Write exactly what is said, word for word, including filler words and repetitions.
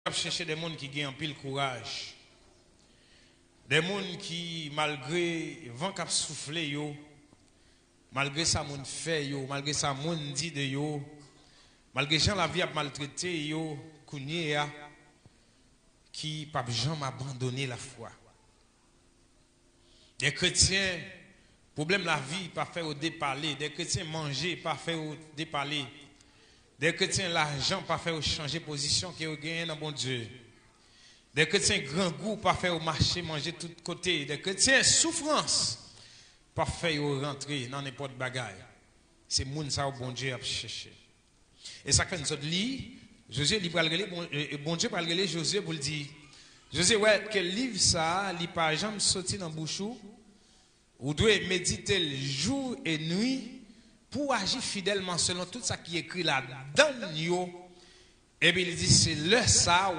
ap chèche de moun ki gen anpil kouraj. De moun ki, malgre van k ap soufle yo, malgre sa moun fè yo, malgre sa moun di de yo, malgre jan lavi ap maltrete yo kounye a, ki p ap janm abandone lafwa. De kretyen, pwoblèm lavi pa fè yo depale. De kretyen, manje pa fè yo depale. De kretyen, lajan pa fè yo chanje pozisyon ke yo genyen nan Bondye. De kretyen, grangou pa fè yo mache manje tout kote. De kretyen, soufrans pa fè yo rantre nan nenpòt bagay. Se moun sa yo Bondye ap chèche. E sa k fè n sot li, Jozye li pral rele, Bon- e- e Bondye pral rele Jozye pou l di, Jozye, wè ke liv sa a, li pa janm soti nan bouch ou. Ou dwe medite l jou e nwi pou w aji fidèlman selon tout sa ki ekri ladan l yo. Epi li di, se lè sa a